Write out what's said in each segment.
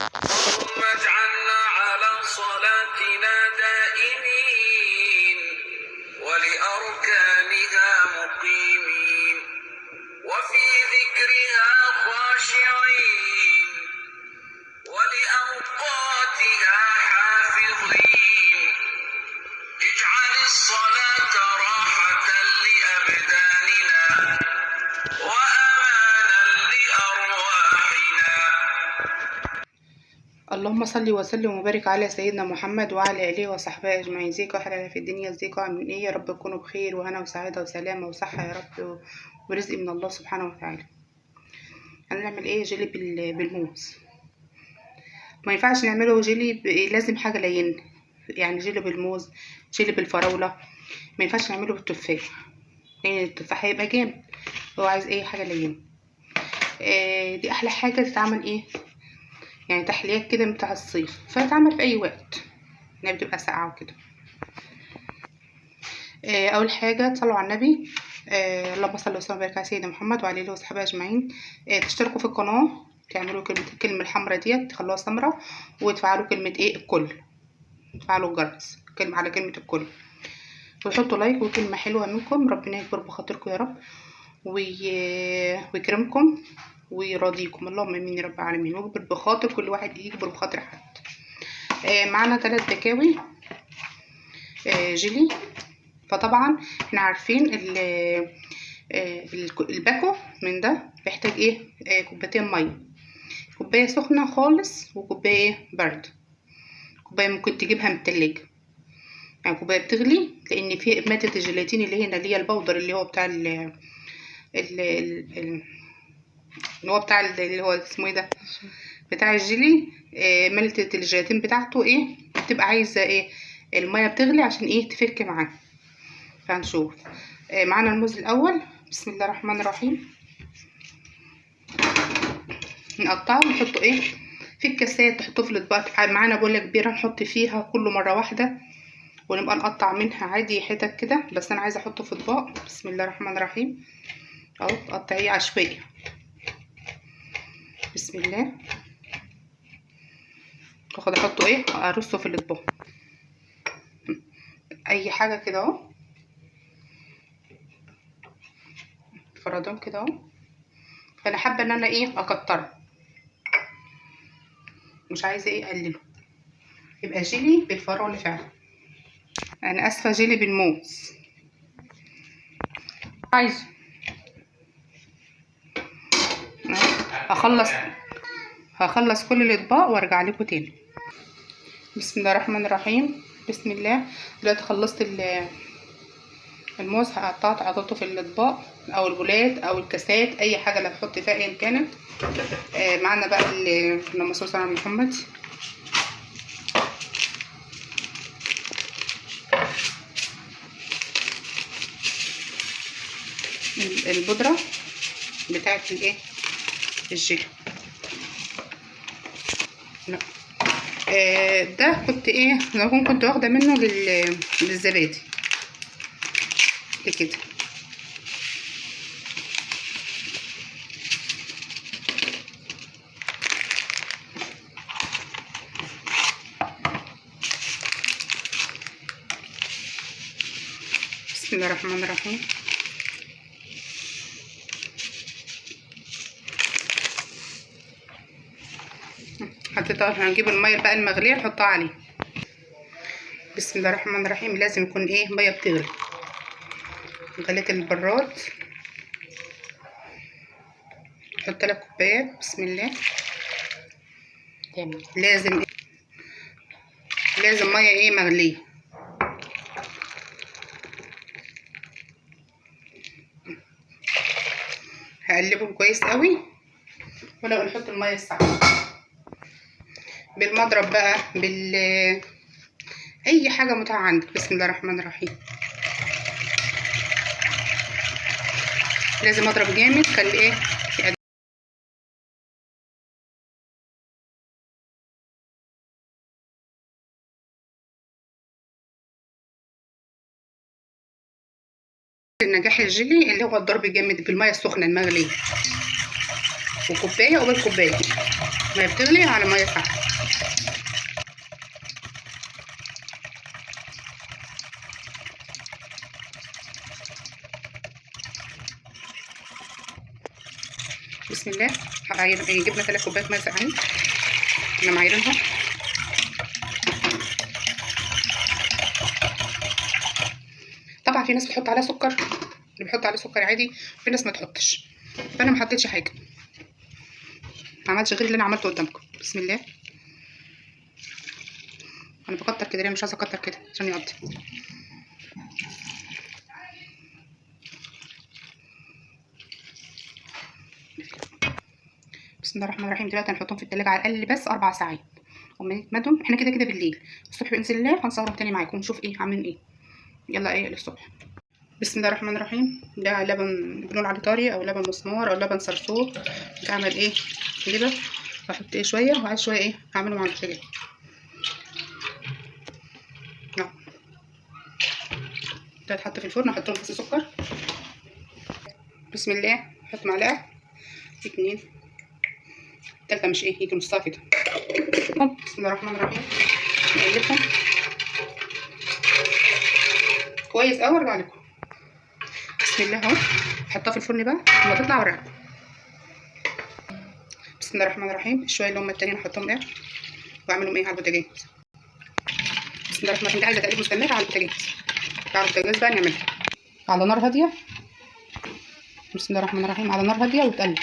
اللهم اجعلنا على صلاتنا دائمين ولأركانها مقيمين وفي ذكرها خاشعين ولأوقاتها حافظين. اجعل الصلاة راحة لأبداننا وأمانا لأرواحنا. اللهم صل وسلم وبارك على سيدنا محمد وعلى اله وصحبه اجمعين. ازيكم يا حلال في الدنيا، ازيكم عاملين ايه؟ يا رب تكونوا بخير وهنا وسعادة وسلامه وصحة يا رب، ورزق من الله سبحانه وتعالى. هنعمل ايه؟ جيلي بالموز. ما ينفعش نعمله جيلي لازم حاجة لين، يعني جيلي بالموز، جيلي بالفراوله. ما ينفعش نعمله بالتفاح لان التفاح هيبقى جامد، هو عايز ايه؟ حاجة لين. دي احلى حاجة تتعمل ايه؟ يعني تحليات كده بتاع الصيف، فتتعمل في اي وقت انها بتبقى ساقعه وكده. اول حاجة تصلوا على النبي، اللهم صل وسلم وبارك على سيدنا محمد وعلى اله وصحبه اجمعين. تشتركوا في القناة، تعملوا الكلمة الحمراء ديت تخلوها سمراء، وتفعلوا كلمة ايه؟ الكل، تفعلوا الجرس كلمة على كلمة الكل، وتحطوا لايك وكلمه حلوة منكم. ربنا يكبر بخاطركم يا رب ويكرمكم ويراضيكم، اللهم امين يا رب العالمين. ويجبر بخاطر كل واحد، يجبر بخاطر حد. معانا 3 بكاوي جيلي. فطبعا احنا عارفين الباكو من ده بيحتاج ايه؟ كوبايتين مية، كوباية سخنة خالص وكوبايه ايه؟ برد. كوباية ممكن تجيبها من التلاجة، يعني كوباية بتغلي، لان في مادة الجيلاتين اللي هنا اللي هي البودر اللي هو بتاع ال ال ال اللي هو بتاع اللي هو اسمه ايه ده، بتاع الجيلي. مادة الجيلاتين بتاعته ايه؟ بتبقى عايزة ايه؟ المية بتغلي عشان ايه؟ تفك معاه. فهنشوف. معانا الموز الاول. بسم الله الرحمن الرحيم. نقطعه ونحطه ايه؟ في الكاسات، تحطوه في الاطباق. معانا بوله كبيرة نحط فيها كله مرة واحدة، ونبقى نقطع منها عادي حتت كده، بس انا عايزه احطه في اطباق. بسم الله الرحمن الرحيم. اهو تقطعيه عشوائي. بسم الله. واخد احطه ايه؟ ارصه في الاطباق، اي حاجة كده اهو، فردهم كده اهو. فانا حابة ان انا ايه؟ اكتره، مش عايزه ايه؟ اقلله. يبقى جيلي بالفراوله فعلا. انا اسفه، جيلي بالموز. عايزه هخلص كل الاطباق وارجع لكم تاني. بسم الله الرحمن الرحيم. بسم الله. دلوقتي خلصت الموز، قطعته حطيته في الاطباق او البولات او الكاسات، اي حاجة اللي هتحطي فيها ايا كانت. معانا بقى اللهم صل على محمد. البودره بتاعت الايه؟ الجيلي. لا ده كنت ايه؟ لو كنت واخده منه للزبادي كده. بسم الله الرحمن الرحيم. حطيتها. هنجيب المية بقى المغليه نحطها عليه. بسم الله الرحمن الرحيم. لازم يكون ايه؟ مية بتغلي. غليت البراد، نحط 3 كوبايات. بسم الله. تمام. لازم إيه؟ لازم مية ايه؟ مغليه. هقلبهم كويس قوي، ولو نحط المية الساقعه بالمضرب بقى، بال اي حاجة متاحة عندك. بسم الله الرحمن الرحيم. لازم اضرب جامد، خلي ايه؟ نجاح الجيلي اللي هو الضرب الجامد بالمية السخنة المغليه. وكوبايه قبل كوباية مية بتغلي على مية ساقعه. بسم الله. جبنا 3 كوبايات مية ساقعين احنا معايرينهم. طبعا في ناس بتحط عليها سكر، اللي بيحط عليه سكر عادي، في ناس ما تحطش، فانا ما حطيتش حاجة، ما عملتش غير اللي انا عملته قدامكم. بسم الله. انا بكتر كده ليه؟ مش عايزه اكتر كده عشان يقضي. بسم الله الرحمن الرحيم. دلوقتي هنحطهم في التلاجة على الاقل بس 4 ساعات، وما يتمدهم. احنا كده كده بالليل، الصبح باذن الله هنصورهم تاني معاكم ونشوف ايه عاملين ايه. يلا ايه للصبح. بسم الله الرحمن الرحيم. ده لبن بنقول عليه طري او لبن مسمار او لبن صرصور. بعمل ايه كده؟ بحط ايه شوية وعايز شوية ايه هعمله مع البوتاجاز. ده اتحط في الفرن. احط لهم بس سكر. بسم الله. احط معلقه، 2، 3، مش ايه يجي نصها كده. بسم الله الرحمن الرحيم. نقلبهم كويس قوي وارجع لكم. بسم الله اهو. احطها في الفرن بقى لما تطلع وارجع لكم. بسم الله الرحمن الرحيم. الشويه اللي هم التانيين احطهم ايه واعملهم ايه على البوتاجاز. بسم الله الرحمن الرحيم. دي عايزه تقليب مستمر على البوتاجاز. على البوتاجاز بقى نعملها على نار هادية. بسم الله الرحمن الرحيم. على نار هادية وتقلب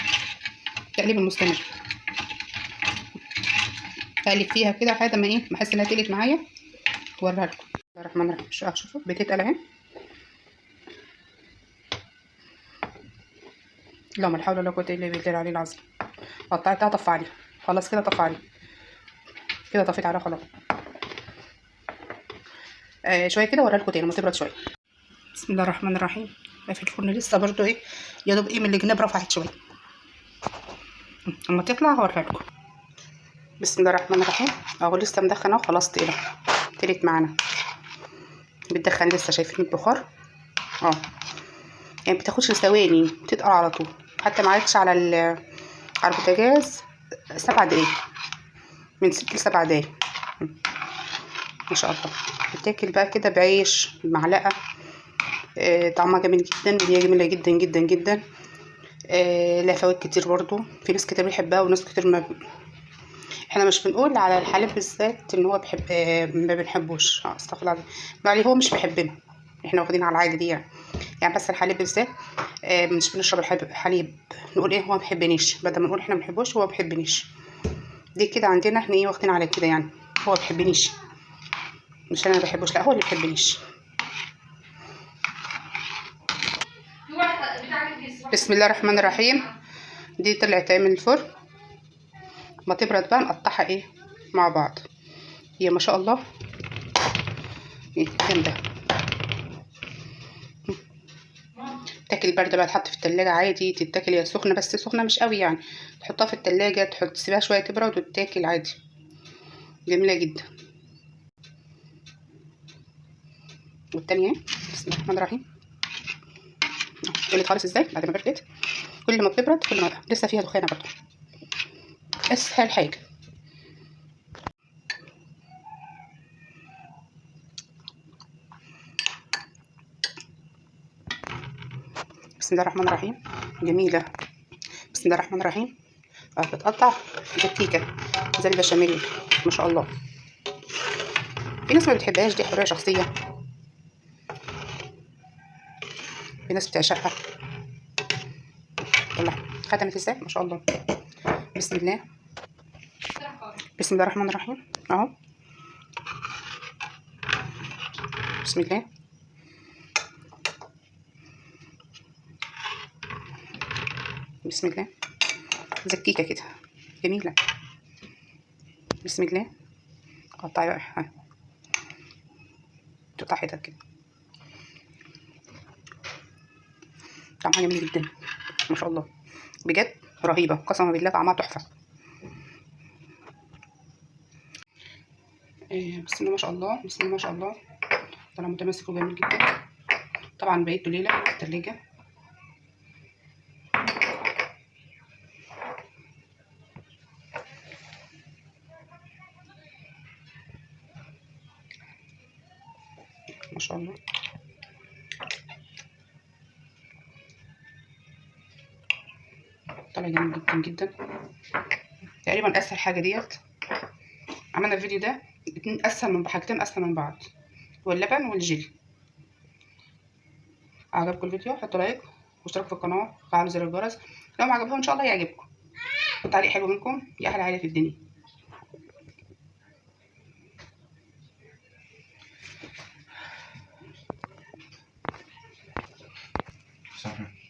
تقليب المستمر. اقلب فيها كده لحد ما ايه ما احس انها تقلت معايا اوريها لكم. بسم الله الرحمن الرحيم. شوفوا بتتقل اهي. لا ما حول ولا قوة الا بالله العلي العظيم. قطعتها طف عليها خلاص كده، طف عليها كده، طفيت عليها خلاص. شوية كده اوريها لكم تاني لما تبرد شوية. بسم الله الرحمن الرحيم. في الفرن لسه برضو ايه يا دوب ايه من الجناب رفعت شوية، اما تطلع هوريها لكم. بسم الله الرحمن الرحيم. اهو لسه مدخنه وخلاص تقيلة، تقلت معانا، بتدخن لسه، شايفين البخار؟ يعني بتاخدش ثواني، بتتقل على طول. حتى ما عادش على البوتاجاز 7 دقايق، من 6 ل7 دقايق ما شاء الله. بتاكل بقى كده بعيش بمعلقه. طعمها جميل جدا، وهي جميلة جدا جدا جدا. لها فوائد كتير برضو، في ناس كتير بيحبها وناس كتير ما احنا مش بنقول على الحليب بالذات ان هو بحب، ما بنحبوش، استغفر الله العظيم، هو مش بيحبنا، احنا واخدين على العادة دي يعني بس الحليب بالذات مش بنشرب الحليب، نقول ايه هو ما بيحبنيش، بدل ما نقول احنا ما بنحبوش هو ما بيحبنيش. دي كده عندنا احنا ايه واخدين على كده يعني، هو ما بيحبنيش، مش انا ما بحبوش، لا هو اللي بيحبنيش. بسم الله الرحمن الرحيم. دي طلعت من الفرن، ما تبرد بقى نقطعها ايه مع بعض. هي ما شاء الله ايه جامدة، تاكل باردة بقى، تحط في التلاجة عادي، تتاكل يا سخنة، بس سخنة مش قوي يعني، تحطها في التلاجة، تحط تسيبها شوية تبرد وتتاكل عادي، جميلة جدا. والتانية بسم الله الرحمن الرحيم. قلت خالص ازاي بعد ما بردت، كل ما بتبرد كل ما لسه فيها دخانه برضه. اسهل حاجة. بسم الله الرحمن الرحيم. جميلة. بسم الله الرحمن الرحيم. بتقطع زي الكيكه زي البشاميل ما شاء الله. في ناس ما بتحبهاش، دي حرية شخصية، في ناس بتعشقها. طلع ختمت ازاي ما شاء الله. بسم الله. بسم الله الرحمن الرحيم اهو. بسم الله. بسم الله. زي الكيكه كده جميلة. بسم الله. قطعي بقى، ها تقطع حتت كده. طعمها جميل جدا ما شاء الله، بجد رهيبة قسما بالله، طعمها تحفة. بسم الله ما شاء الله. بسم الله ما شاء الله، طلع متماسك وجميل جدا. طبعا بقيته ليلة في التلاجة. شاء الله. طلع جميل جدا جدا. تقريبا اسهل حاجة ديت عملنا الفيديو ده، اتنين اسهل من حاجتين، اسهل من بعض، واللبن والجيلي. عجبكم الفيديو حطوا like واشتركوا في القناة وفعلوا زر الجرس. لو ما عجبكم ان شاء الله يعجبكم، وتعليق حلو منكم يا احلى عيله في الدنيا. صحيح.